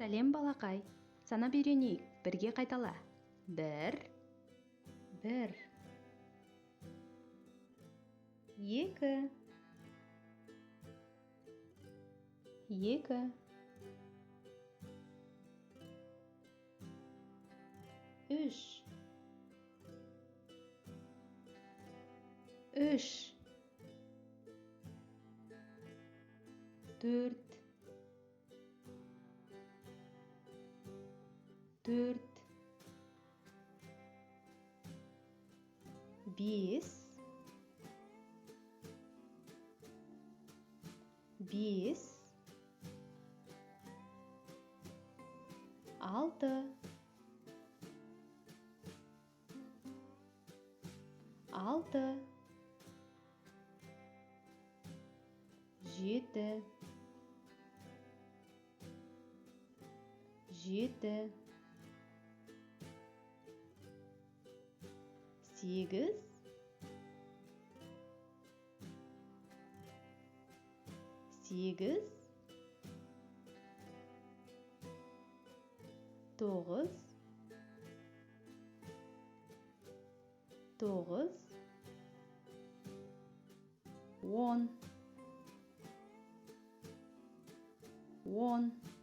Сәлем, балақай! Санап үйренейік, бірге қайтала. Бір, бір, екі, екі, үш, үш, төрт, төрт, бес, бес, алты, алты, жеті, жеті, сегіз, сегіз, тоғыз, тоғыз, 10, 10.